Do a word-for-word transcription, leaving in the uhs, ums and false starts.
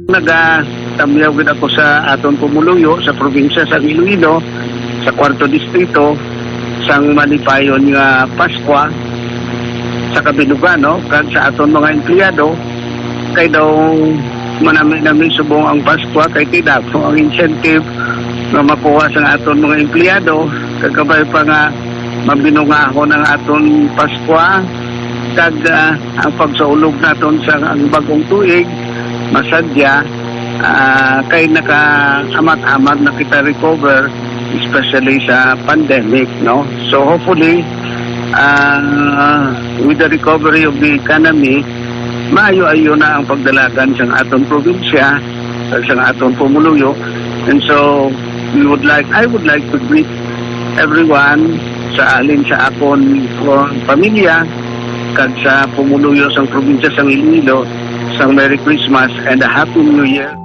Nagatamyaw gid ako sa aton pumuluyo sa probinsya sa Iloilo, sa Kwarto Distrito, sang malipayon nga Paskwa sa kabilugan, no, kag sa aton mga empleyado, kay daw manami-nami subong ang Paskwa, kay kay dagko ang incentive nga makuha sa aton mga empleyado, kag kabay pa nga mabinungahon ang aton Paskwa, kag, ah, ang pagsaulog naton sa ang bagong tuig masadya, ah, kay nakaamat-amat na kita recover, especially sa pandemic, no? So hopefully, ah, with the recovery of the economy, maayo-ayo na ang pagdalagan sang aton probinsya, sang aton pumuluyo. And so we would like, I would like to greet everyone sa alin sa akon, uh, pamilya kag sa pumuluyo sang probinsya sang Iloilo, sang Merry Christmas and a Happy New Year.